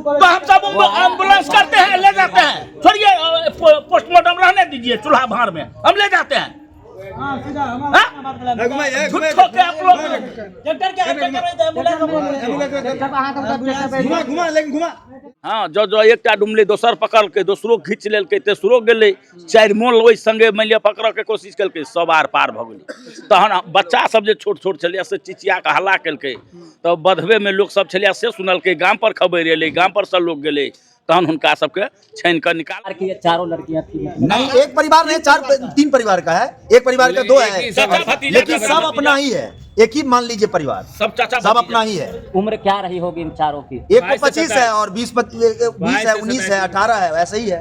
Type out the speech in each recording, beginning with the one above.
तो हम सब एम्बुलेंस करते हैं, ले जाते हैं। छोड़िए, पोस्टमार्टम रहने दीजिए, चूल्हा भार में हम ले जाते हैं। हाँ? झूठो के आप लोग घुमा घुमा लेकिन घुमा। हाँ, जो जो एकटा डुमलै, दोसर पकड़लकै, दोसरो घीच लेलकै, तेसरो गेलै, चारिमो ओहि संगे मानि लिअ पकड़ऽके कोशिश केलकै, सब आर पार भऽ गेलै। तहन बच्चा सब जे छोट छोट छलैए से चिचिया कऽ हल्ला केलकै, तऽ बधबेमे लोक सब छलैए से सुनलकै, गाम पर खबरि एलै, गाम पर सँ लोक गेलै, तहन हुनका सबके छानि कऽ निकाल। की ये चारों लड़कियां थी? नहीं, एक परिवार नहीं, चार तीन परिवार का है, एक परिवार का दो है, चाचा भतीजा, लेकिन चाचा सब भतीजा। अपना ही है, एक ही मान लीजिए परिवार, सब चाचा सब भतीजा। अपना ही है। उम्र क्या रही होगी इन चारों की? एक को 25 है और 20 20 है, 19 है, 18 है, ऐसे ही है।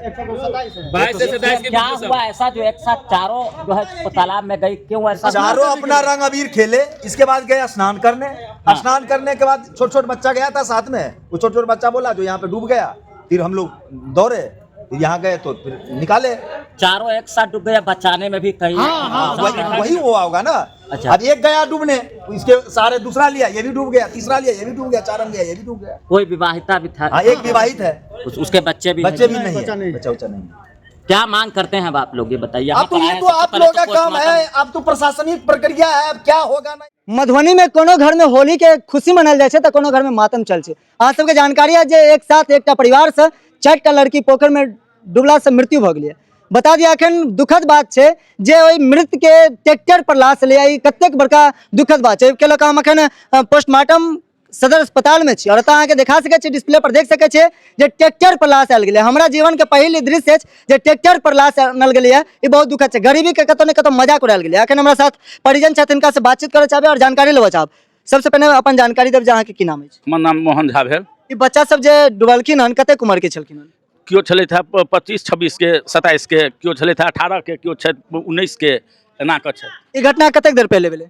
क्या हुआ ऐसा जो एक साथ चारों जो है तालाब में गई? क्यों ऐसा? चारों अपना रंग अबीर खेले, इसके बाद गए स्नान करने। स्नान करने के बाद छोट छोट बच्चा गया था साथ में, वो छोट छोट बच्चा बोला जो यहाँ पे डूब गया। फिर हम लोग दौड़े, फिर यहाँ गए तो फिर निकाले। चारों एक साथ डूब गया, बचाने में भी कहीं हाँ, वही वही हुआ होगा ना। अच्छा। अब एक गया डूबने, इसके सारे दूसरा लिया, ये भी डूब गया, तीसरा लिया, ये भी डूब गया, चारम गया, ये भी डूब गया। कोई विवाहिता भी था? हाँ, एक विवाहित है। उसके बच्चे भी? बच्चे हैं? भी नहीं है, बच्चा उच्चा नहीं है। क्या मांग करते हैं अब आप लोग, ये बताइए। यहाँ अब तो पर ये आए तो सबसे आप पहले लोगों का तो काम है, पोस्टमार्टम। अब तो प्रशासनिक प्रक्रिया है, अब क्या होगा नहीं। मधुबनी में कोनो घर में होली के खुशी मनायल जाइ छै तऽ कोनो घर में मातम चल छै। अहाँ सबके जानकारी है जे एक साथ एकटा परिवार से चारिटा लड़की पोखरि में डूबला से मृत्यु भऽ गेलै। बता दिया, एखन दुखद बात छै जे ओहि मृत के ट्रैक्टर पर लाश एलैए। ई कतेक बड़का दुखद बात छै। एहिके लऽ कऽ हम एखन पोस्टमार्टम सदर अस्पताल में छी और एतऽ अहाँके देखा सकै छी, डिस्प्ले पर देख सकै छियै जे ट्रैक्टर पर लाश आयल गेलै। हमरा जीवन के पहिल ई दृश्य अछि जे ट्रैक्टर पर लाश आनल गेलैए। ई बहुत दुखद छै, गरीबी के कतौ ने कतौ मजाक उड़ायल गेलै। एखन हमरा साथ परिजन छथि, हिनका से बातचीत करऽ चाहबै और जानकारी लेबऽ चाहब। सबसे पहिने अपन जानकारी देब जे अहाँके की नाम अछि। हमर नाम मोहन झा भेल। ई बच्चा सब जे डुबलखिन हन, कतेक उम्र के छलखिन हन? केओ छलथि हे 25 26 के, 27 के, केओ छलथि हे 18 के, केओ छथि 19 के, एना कऽ छै। ई घटना कतेक देर पहिले भेलै?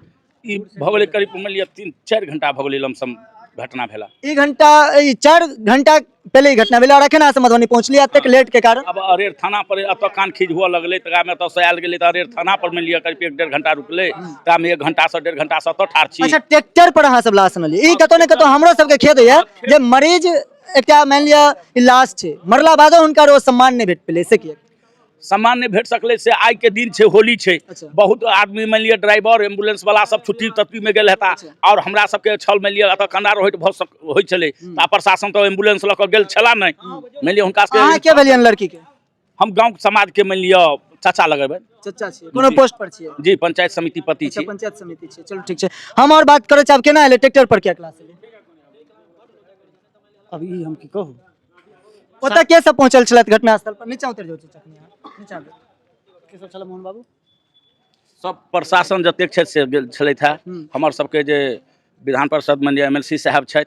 ई भऽ गेलै करीब मानि लिअ 3-4 घंटा भऽ गेलै लमसम घटना भेला। ई घंटा, ई 4 घंटा पहिले ई घटना भेलै और एखन अहाँ सब मधुबनी पहुँचलियै एतेक लेट के कारण? अब अरेर थाना पर एतऽ कान खींच हुअ लगलै, तकरामे एतऽसँ आयल गेलै तऽ अरेर थाना पर मानि लिअ करीब 1-1.5 घंटा रुकलै, तकरामे 1 घंटासँ 1.5 घंटासँ एतऽ ठाढ़ छी। अच्छा, ट्रैक्टर पर अहाँ सब लाश अनलियै, ई कतौ ने कतौ हमरो सबके खेद होइया जे मरीज एकटा मानि लिअ ई लाश छै, मरला बादो हुनकर ओ सम्मान नहि भेट पेलै, से किया? सम्मान नहि भेट सकलै से आइ के दिन छै, होली छै। अच्छा। बहुत आदमी मानि लिअ ड्राइवर एम्बुलेंस वाला सब छुट्टी तत्ती में गेल हेता और हमरा सबके छल मानि लिअ एतऽ कन्दा रोहित भऽ सक होइ छलै तऽ प्रशासन तऽ एम्बुलेंस लऽ कऽ गेल छला नहि, मानि लिअ हुनका अहाँ सबके। के भेलियनि लड़की के? हम गाँव समाज के मानि लिअ चाचा लगेबै। चचा छियै? कोनो पोस्ट पर छियै? जी, पंचायत समिति पति अच्छा छी। पंचायत समिति छियै, चलू ठीक छै। हम और बात करऽ चाहब, केना एलै ट्रैक्टर पर, किया क्लास एलै? अब ई हम की कहू। ओतऽ के सब पहुँचल छलथि घटना स्थल पर? नीचा उतरि जाउ चचा, कनि अहाँ नीचा उतरि। के सब छलै मोहन बाबू? सब प्रशासन जतेक छथि से गेल छलथि हे। हमर सबके जे विधान परिषद में एम एल सी साहब छथि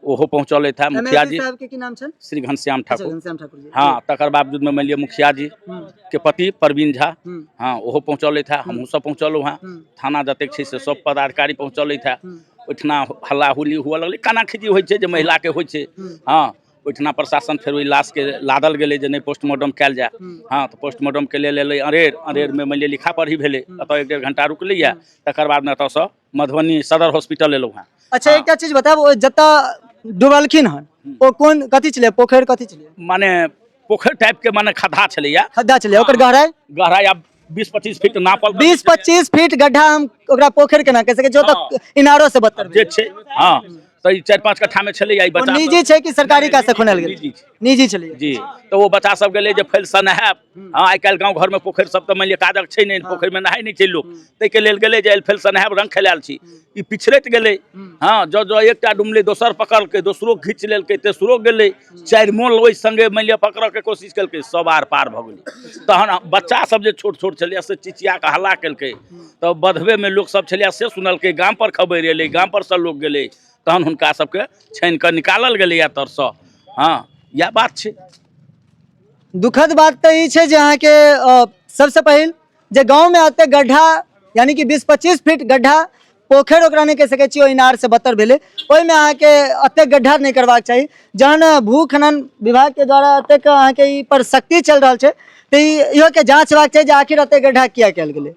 ओहो पहुँचल हे, मुखिया MLC जी। साहब के की नाम छनि? श्री घनश्याम अच्छा, ठाकुर। घनश्याम ठाकुर जी। हाँ, तकर बावजूद में मानि लिअ मुखिया जी के पति प्रवीण झा, हाँ, ओहो पहुँचल हे, हमहूँ सब पहुँचलहुँ हँ। थाना जतेक छै से सब पदाधिकारी पहुँचल हे। ओहिठिना हल्ला हुल्ली हुअ लगलै, काना खींची होइ छै जे महिलाके होइ छै। हाँ, ओहिठिना प्रशासन फेर ओहि लाशके लादल गेलै जे नहि पोस्टमार्टम कयल जाय। हाँ, तऽ पोस्टमार्टमके लेल एलै अरेर, अरेरमे मानि लिअ लिखा पढ़ी भेलै, एतऽ 1-1.5 घंटा रुकलैए, तकर बादमे एतऽसँ मधुबनी सदर हॉस्पिटल एलहुँ हँ। अच्छा, एकटा चीज बताब, ओ जतऽ डूबलखिन हन ओ कोन कथी छलै, पोखरि कथी छलै? माने पोखरि टाइपके, माने खद्धा छलैया। खद्धा छलै, ओकर गहराई? गहराई आब 20-25 फीट नापल। 20-25 फीट गड्ढा हम ओकरा पोखरि केना कहि सकै छी? ओ तऽ इनारो से बदतर जे छै। हाँ, तऽ ई 4-5 कट्ठा मे छलैया ई ओ बच्चा निजी छै कि सरकारी काज से खुनायल गेल? निजी छै। निजी छलै। जी, तऽ ओ बच्चा सब गेलै जे फैल से नहायब। हाँ, आइ काल्हि गाँव घरमे पोखरि सब तऽ मानि लिअ काजक छै नहि, पोखरिमे नहाय नहि छै लोक, ताहिके लेल गेलै जे फैल से नहायब, रंग खेलायल छी। ई पिछड़ैत गेलै। हाँ, जो जो एकटा डुमलै, दोसर पकड़लकै, दोसरो घीच लेलकै, तेसरो गेलै, चारिमो ओहि संगे मानि लिअ पकड़ऽके कोशिश केलकै, सब आर पार भऽ गेलै। तहन बच्चा सब जे छोट छोट छलैए से चिचिया कऽ हल्ला केलकै, तऽ बधबेमे लोक सब छलैए से सुनलकै, गाम पर खबरि एलै, गाम पर सँ लोक गेलै, तहन हुनका सबके छानि कऽ निकालल गेलैए तरसँ। हाँ, इएह बात छै। दुखद बात तऽ ई छै जे अहाँके सबसँ पहिल जे गाँवमे एते गड्ढा, यानी कि 20-25 फीट गड्ढा, पोखरि ओकरा नहि कहि सकै छी, ओ इनारसँ बदतर भेलै, ओहिमे अहाँके एतेक गड्ढा नहि करबाक चाही। जहन भू खनन विभागके द्वारा एतेक अहाँके ई पर सख्ती चलि रहल छै तऽ ई इहोके जाँच हेबाक चाही जे आखिर एतेक गड्ढा किया कयल गेलै।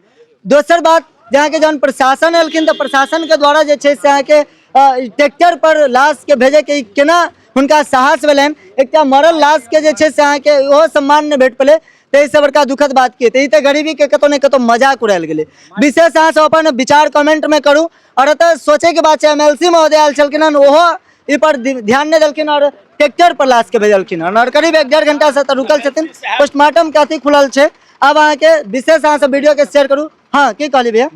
दोसर बात जे अहाँके जहन प्रशासन एलखिन तऽ प्रशासनके द्वारा जे छै से अहाँके ट्रैक्टर पर लाशके भेजैके ई केना हुनका साहस भेलनि। एकटा मरल लाशके जे छै से अहाँके ओहो सम्मान नहि भेट पेलै, तऽ एहिसँ बड़का दुखद बात की हेतै? ई तऽ गरीबीके कतहु ने कतहु मजाक उड़ायल गेलै। विशेष अहाँ सब अपन विचार कमेंटमे करू। आओर एतऽ सोचैके बात छै, एमएलसी महोदय आयल छलखिन हन, ओहो ई पर ध्यान नहि देलखिन आओर ट्रैक्टर पर लाशके भेजलखिन हन, आओर करीब 1-1.5 घंटासँ तऽ रुकल छथिन। पोस्टमार्टमके अथी खुलल छै। आब अहाँके विशेष अहाँ सब वीडियोके शेयर करू। हँ, की कहली भैया?